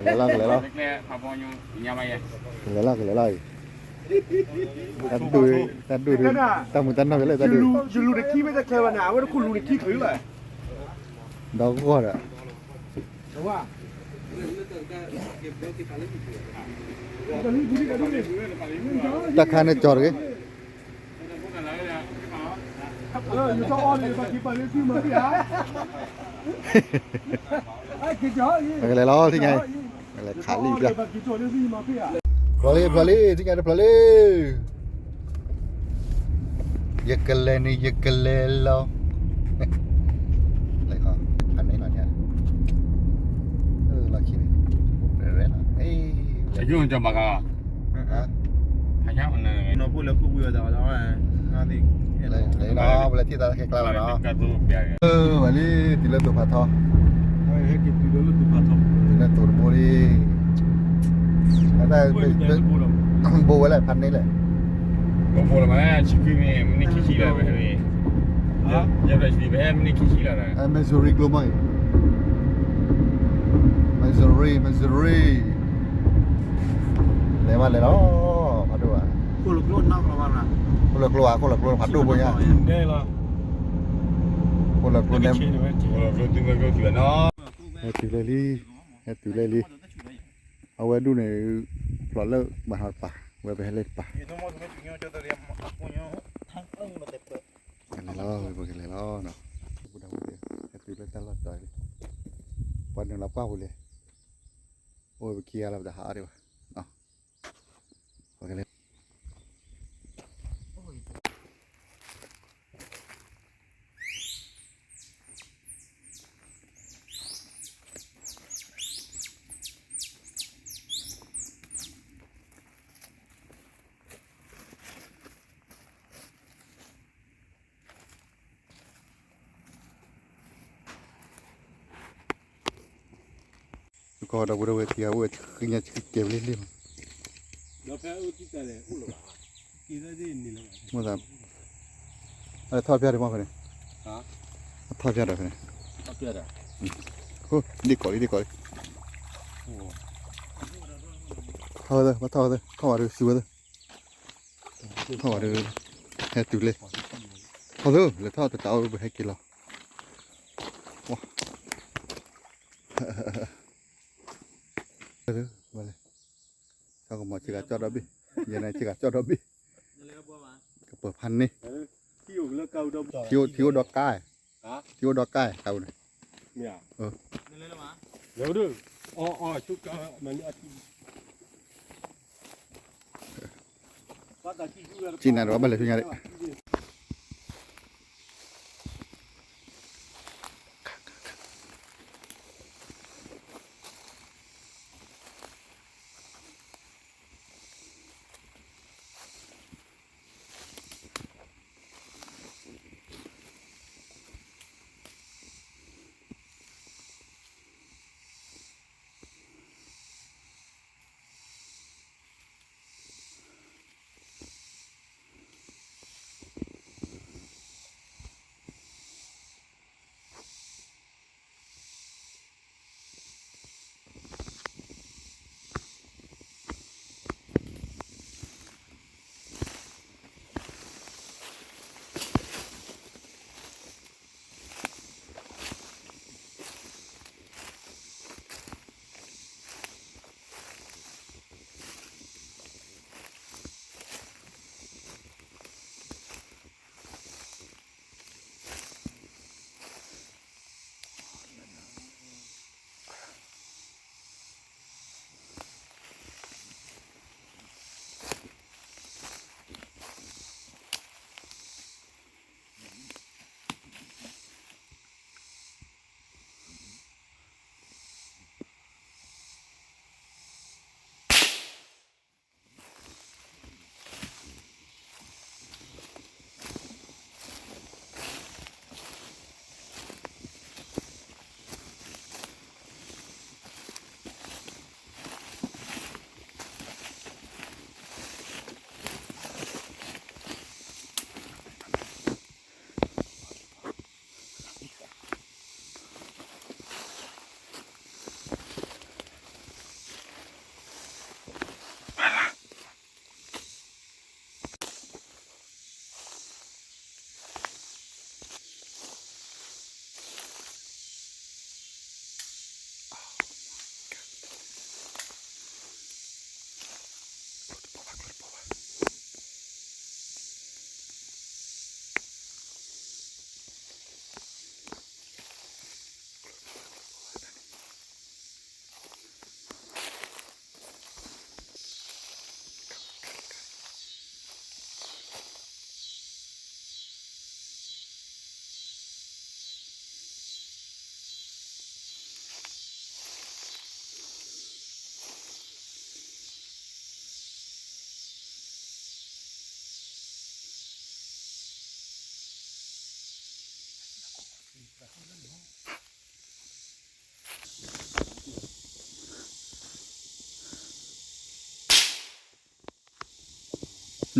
ကလဲၤလီၤ ကလဲၤလီၤ, ကလဲၤလီၤ ကလဲၤလီၤအံၤ, တၢ်ဒိၣ်, တၢ်ဒိၣ်ဒုး, တၢ်မုာ်တၢ်နီၢ်ကလဲၣ် တၢ်ဒိၣ်, ယလူၤတခံမ့ၢ်တၢ်ခဲဘၣ်န့ၣ် အဝဲတခိၣ်လူၤန့ၣ်ခံချုးလီၤ, ဒီးဂီၢ်ဒီး တၢ်ခါန့ၣ်ကၠီတဂ့ၤ, ကလဲၤလီၤ ထံၣ်ညါအံၤ, ကလဲၤခးလံဘျီ, ဖျိးလံ ဖျိးလံ ထံၣ်ညါတဖျိးလံ, ယကလဲၤန့ၣ် ယကလဲၤလီၤ, ဖးန့ၢ်လီၤ, လီၢ်ခံန့ၣ်, အယိၣ်ကဘၣ်ဂၤ, နီၢ်ဖိလၢခိၣ်ဘှံးဝဲဒၣ်, ပလဲၤထံၣ်သးခဲကျါလီၤနီၤ, ဝဲလံ တုၤလၢသိဖးထီ, တုၤလၢသိတဘိလံ, ဘိဝဲလဲၣ် ဖးန့ၢ်လဲၣ်, ဘိလီၤမး ဆံခွံမံးနံး မံးနံးခံဆံလီၤ, မံးနံးခံဆံလီၤ, Missouri ကျိမီၢ်အံၤ, Missouri, Missouri, လဲၤဘၣ်လဲၤလီၤ, ဖးဒိၣ်ဧါ, ခိၣ်လၢကျိဧါ, ခိၣ်လၢကျိဖးဒိၣ်ဖိညါ, ခိၣ်လၢကျိန့ၣ်, ဟဲတုၤလၢလံ, ဟဲတုၤလၢလံ, အဝဲဒူၣ်န့ၣ်, ဖျိးလၢဘၣ်ဟီတပၤ, ဝဲပဟဲလၢတပၤ, ကလဲၤလီၤ ပကလဲၤလီၤ, ဟဲတုၤလၢတၢ်လီၢ်တတီၤလံ, ပှၤနုာ်လီၤပှၢ်ပူၤလံ, အိၣ်ပခံဂၤလီၤ ပတဟးအါဒံးဘၣ်, ပကလဲၤ ကီၢ်ဒီပုၢ်ဝဲၢ်ခံဂၤအိၣ်ဝဲဆူညါဆူကဲဘျ့လံမး, မ့ၢ်သး, အထီၣ်ဖျါဒံးမးဖဲန့ၣ်, အထီၣ်ဖျါဒီးဖဲန့ၣ်, ဒ့ၣ်ကီးလံ ဒ့ၣ်ကီးလံ, ထီၣ်ဝဲသၢ ဘၣ်ထီၣ်ဝဲသၢ ထီၣ်ဝဲဒီးစူၤဝဲသၢ ထီၣ်ဝဲဒီး, ဟဲတုၤလံ, ထီၣ်သၢ လဲၤထီၣ်တတးအိၣ် ပဟဲက့ၤလီၤ, ဝါ, လဲၤ, သးကမီၤဆ့ကၤကၠီၣ်ဒီဘ့ၣ်, ယဲန့ၣ်ဆ့ကၤကၠီၣ်ဒီဘ့ၣ်, ကပၤဖးန့ၢ်, ထံအိၣ်ဒီကါ, ထံအိၣ်ဒီကါ, တၢ်အိၣ်န့ၣ်, ကနၤဒီးဘၣ်လဲၤဆူညါဒံး.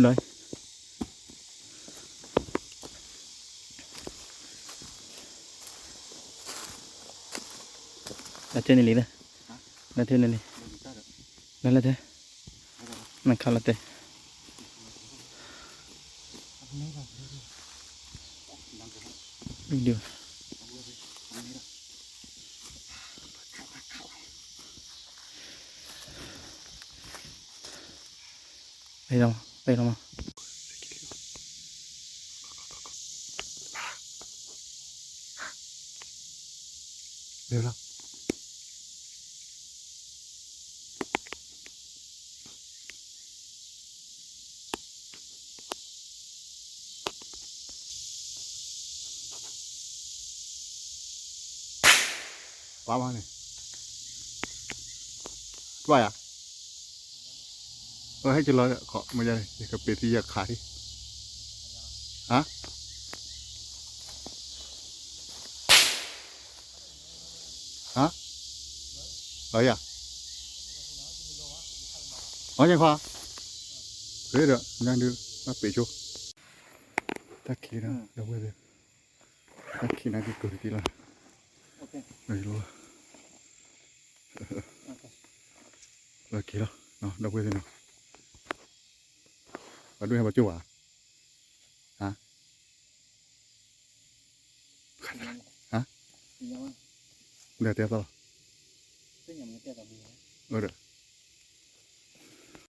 လီၤ, လၢထဲန့ၣ်လံ, လၢထဲန့ၣ်လံ, လၢလၢထဲ, နခးလီၤတဲာ်, ဒုး လီၤ, လီၤမး, လီၤ, ပှၤမးန့ၣ်, ပှၤယၤ, အဟဲက့ၤလီၤ, မ့ၢ်ယၤန့ၣ် ယကပ့ၤသံယခးထံ, ဟါ, ဟါ, လီၤယၤ, လီၤယၤခွါ, ဂ့ၤဒီး ညါဒုး ဘၣ်ပ့ၤဆိ, တၢ်ခံးနီၤ ဒီပုၢ်ဝဲၢ်သ့ၣ်, တၢ်ခံးနီၤ က့ၤကိးတံၢ်လီၤ, လီၤ, လီၤက့ၤလီၤ ဒီပုၢ်ဝဲၢ်သ့ၣ်နီၤ, ပှၤဒိၣ်ဟဲပှၤကၠိၢ်ဝဲ, ဟါ, ဟါ, ဒီးတဲသီလီၤ, အၢဒီး လဲၤ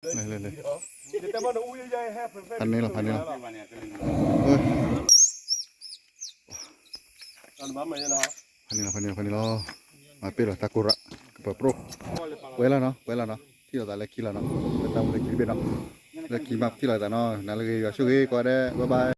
လဲၤလဲၤ, ဖးန့ၣ်လီၤ ဖးန့ၣ်လီၤ, ဖးန့ၣ်လီၤ ဖးန့ၣ်လီၤ, မၤပ့ၢ်လီၤတၢ်ကိၢ်ရး, ကပၢၤပြိၣ်, ပှဲၤလီၤနီၤ ပှဲၤလီၤနီၤ ထံၣ်လိာ်သးလၢခံလီၤနီၤ, လၢတၢ်အိၣ်လၢခံတဘ့ၣ်နီၤ, လၢခံမးထံၣ်လိာ်သးနီၤ နၤလၢဂ့ၤ ယွၤဆိၣ်ဂ့ၤကိးဂၤဒဲး bye bye.